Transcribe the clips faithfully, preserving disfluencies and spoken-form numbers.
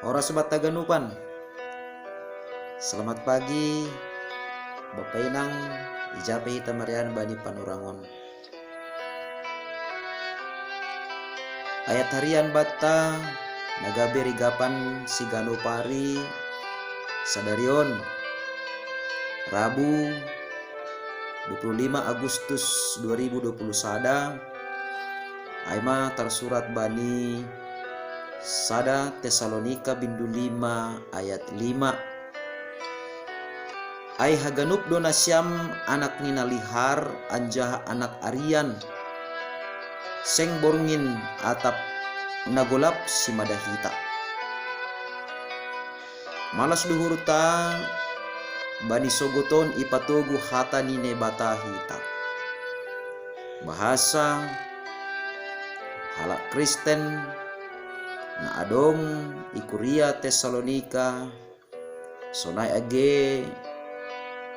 Oras banta haganupan. Selamat pagi, Bapa Inang, ija pe hita marianan bani panurangon. Ayat harian banta na gabe rigapan siganup ari sadari on, Rabu, dua puluh lima Agustus dua ribu dua puluh sada, ai ma tarsurat bani sada Tesalonika bindu lima ayat lima. Ai haganup do nasiam anak ni na lihar anjaha anak arian, seng borngin atap na golap simada hita. Malas do uhurta bani sogot on ipatogu hata ni Naibata hita. Bahasa halak Kristen na adong i kuria Tesalonika, sonai age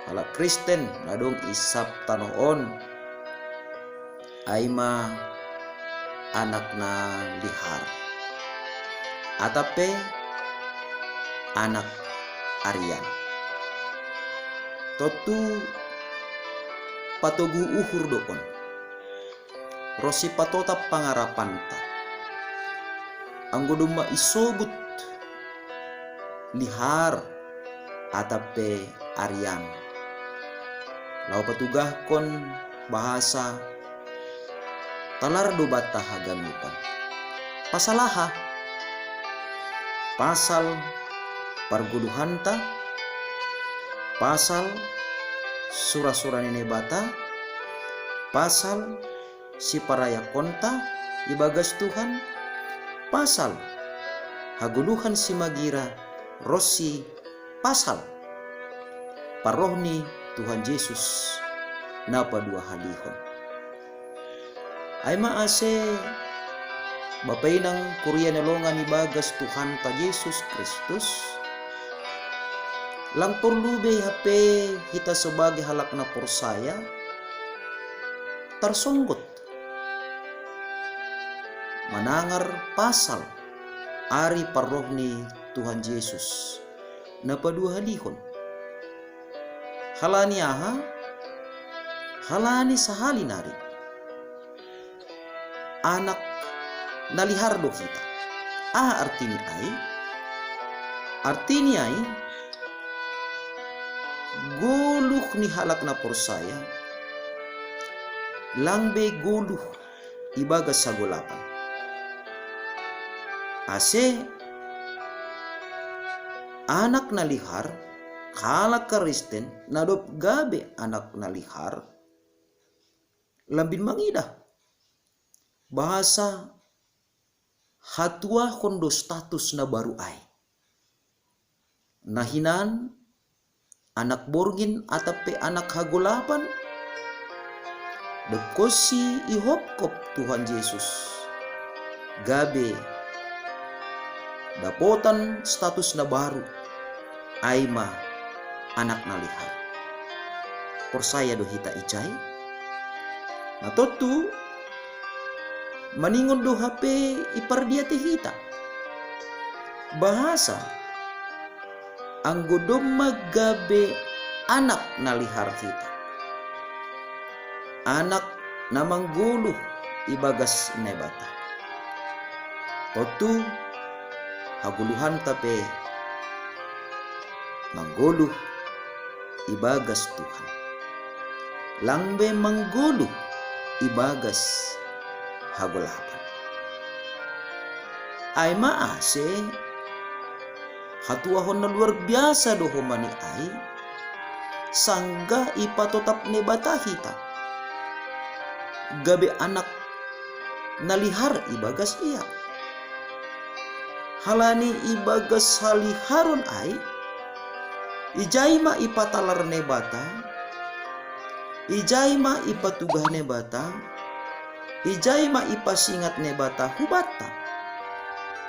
halak Kristen na adong i sab tanoh on, ai ma anak na lihar, atap pe anak arian. Tontu patogu uhur do on, ronsi patotap pangarapanta. Anggo domma isobut lihar atap pe arian, laho patugahkon bahasa talar do banta haganupan. Pasal aha? Pasal pargoluhanta, pasal sura-sura ni Naibata, pasal siparayakonta ibagas Tuhan, pasal hagoluhan simagira ronsi pasal parroh ni Tuhan Jesus na paduahalihon. Ai ma ase, Bapa Inang kuria na longan ibagas Tuhanta Jesus Kristus, lang porlu be hape hita sebagai halak na porsaya tarsonggot manangar pasal ari parroh ni Tuhan Jesus na paduahalihon. Halani aha? Halani sahali nari anak na lihar do hita. Aha artini ai? Artini ai, goluh ni halak na porsaya lang be goluh ibagas hagolapan. Ase anak na lihar, halak Kristen na dob gabe anak na lihar, lambin mangidah bahasa hatuahon do status na baru ai. Na hinan anak borngin atap pe anak hagolapan, dob konsi ihopkop Tuhan Jesus, gabe dapotan status na baru, ai ma anak na lihar. Porsaya do hita ijai? Na tontu, maningon do hape ipardiatei hita bahasa anggo domma gabe anak na lihar hita, anak na manggoluh ibagas Naibata, tontu hagoluhanta pe manggoluh ibagas Tuhan, lang be manggoluh ibagas hagolapan. Ai ma ase, hatuahon na luar biasa do homa ni ai, sanggah ipatotap Naibata hita gabe anak na lihar ibagas Ia. Halani ibagas haliharon ai, ijai ma ipatalar Naibata, ijai ma ipatugah Naibata, ijai ma ipasingat Naibata hubanta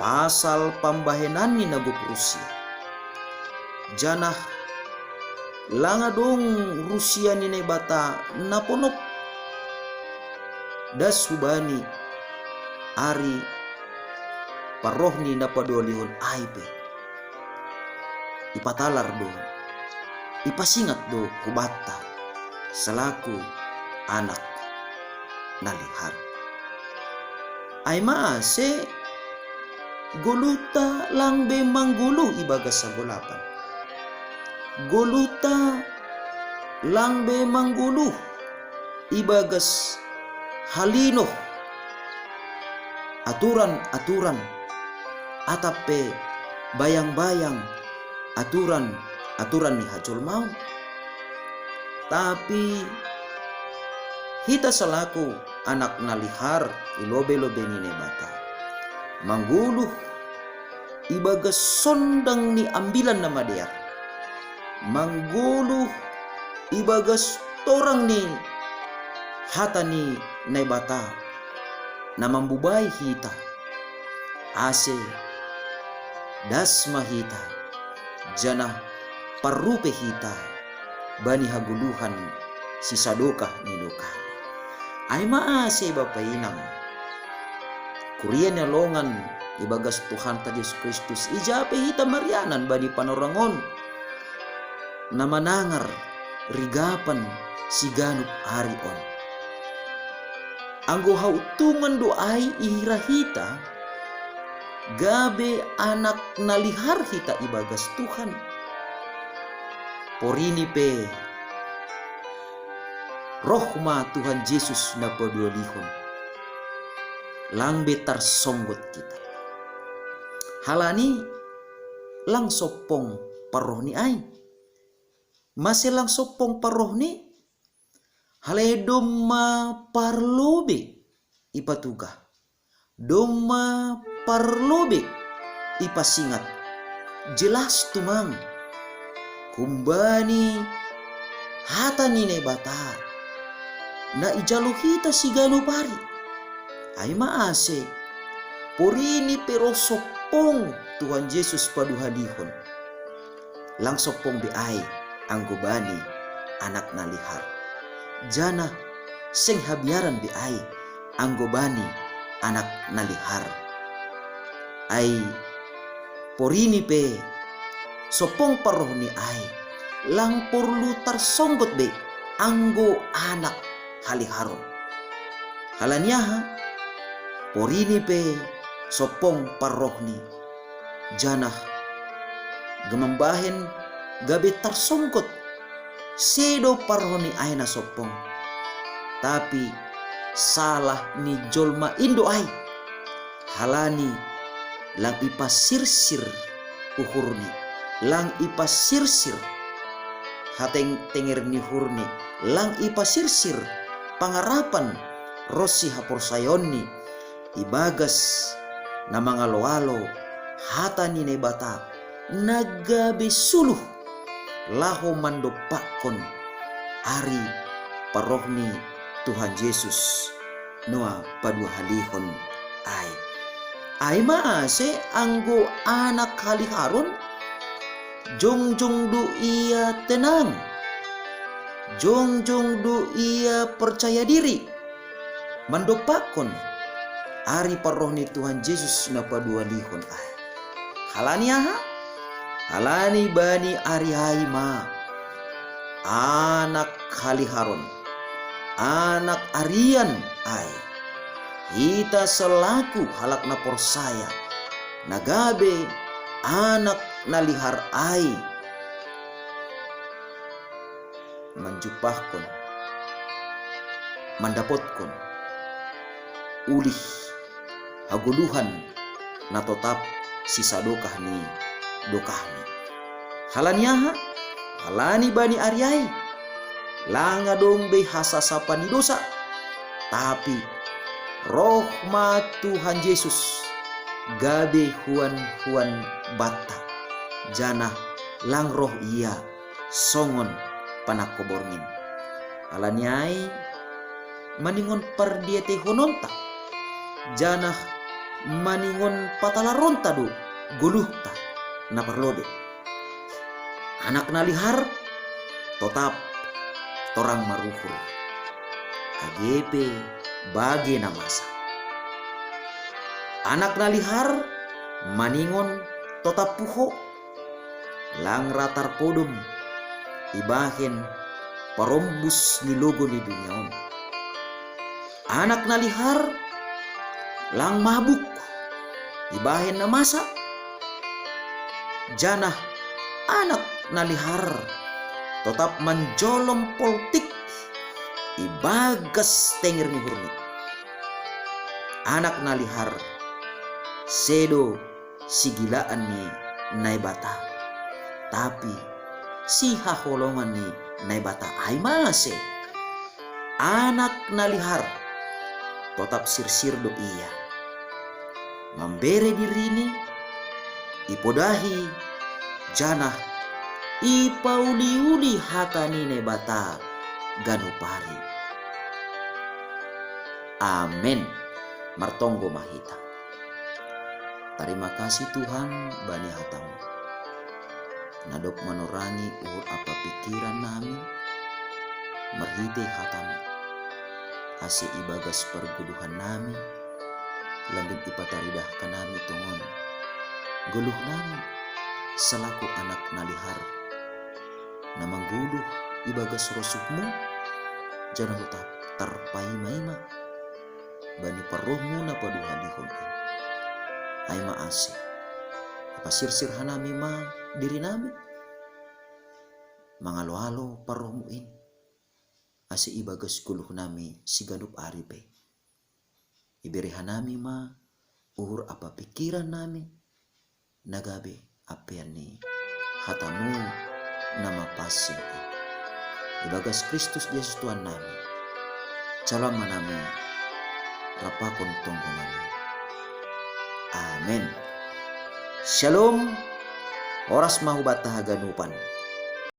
pasal pambahenanni na gok rusia. Janah lang adong rusia ni Naibata na ponop das hubani ari parroh ni na paduahalihon ai pe. ipatalar do, ipasingat do hubanta salaku anak na lihar. Ai maase goluhta lang be manggoluh ibagas hagolapan. Goluhta lang be manggoluh ibagas halinoh aturan-aturan atap pe bayang-bayang aturan-aturan ni hajolmaon. Tapi hita salaku anak na lihar i lobei-lobei ni Naibata, manggoluh ibagas sondang ni Ambilan Namadear, manggoluh ibagas torang ni hata ni Naibata na mambubai hita, ase das ma hita, janah parrupe hita bani hagoluhan sisadokah ni dokahni. Ai maase bapa inang, kuria ni longan ibagas Tuhanta Jesus Kristus, ija pe hita marianan bani panorang on na manangar rigapan siganup ari on. Anggo hautungan do ai ihira hita, gabe anak na lihar hita ibagas Tuhan. Porini pe roh ma Tuhan Jesus na padualihon, lang be tarsonggot hita. Halani lang sompong parrohni ai. Mase lang sompong parrohni? Halai domma parlobei ipatugah, domma parlobei ipasingat. Jelas tumang, humbani hata ni Naibata na ijalo hita siganup ari. Ai maase, porini pe roh sompong Tuhan Jesus padualihon. Lang sompong be ai anggo bani anak na lihar, janah seng habiaran be ai anggo bani anak na lihar. Ai porini pe sompong parrohni ai, lang porlu tarsonggot be anggo anak haliharon. Halani aha? Porini pe sompong parrohni, janah gok mambahen gabe tarsonggot. Sedo parrohni ai na sompong, tapi salah ni jolma in do ai. Halani lang ipasirsir uhurni, lang ipasirsir hateng-, tenger ni uhurni, lang ipasirsir pangarapan ronsi haporsayaonni ibagas na mangalo-alo hata ni Naibata na gabe suluh laho mandompakkon ari parroh ni Tuhan Jesus na paduahalihon ai. Ai maase anggo anak haliharon, jongjong do ia tenang, jongjong do ia percaya diri mandompakkon ari parroh ni Tuhan Jesus na paduahalihon ai. Halani aha? Halani bani ari ai ma anak haliharon, anak arian ai, hita selaku halak na porsaya, na gabe anak na lihar ai, manjumpahkon, mandapotkon ulih hagoluhan na totap sisadokah ni dokahni. Halani aha? Halani bani ari ai lang adong be hasasapan ni dosa, tapi roh ma Tuhan Jesus gabe huan-huan banta, janah lang roh Ia songon panangko borngin. Halani ai maningon pardiateihononta, janah maningon patalaronta do goluhta na parlobei. Anak na lihar totap torang maruhur, age pe bage na masa. Anak na lihar maningon totap puho, lang ra tarpodom ibahen parombus ni logo ni dunia on. Anak na lihar lang mabuk ibahen na masa, janah anak na lihar totap manjolom poltik ibagas tenger ni uhurni. Anak na lihar sedo sigilaan ni Naibata, tapi sihaholongan ni Naibata ai mase. Anak na lihar totap sirsir do ia, mambere dirini, ipodahi, janah ipauli-uli hata ni Naibata ganup ari. Amen. Martonggo ma hita. Tarima kasih Tuhan bani hatamu, na dob manorangi uhur ampa pingkiran nami marhitei hatamu, ase ibagas pargoluhan nami lambin ipataridahkan nami tongon goluh nami salaku anak na lihar, na manggoluh ibagas rosuhmu, janah totap tarpaima-ima bani parrohmu na paduahalihon in. Ai ma ase, ipasirsir hanami ma diri nami mangalo-alo parrohmu in, ase ibagas goluh nami siganup ari pe ibere hanami ma uhur ampa pingkiran nami na gabe apean ni hatamu na mapansing in. Ibagas Kristus Jesus Tuhan nami, jalo ma nami rap pakon tonggo nami. Amen. Shalom. Horas ma hubanta haganupan.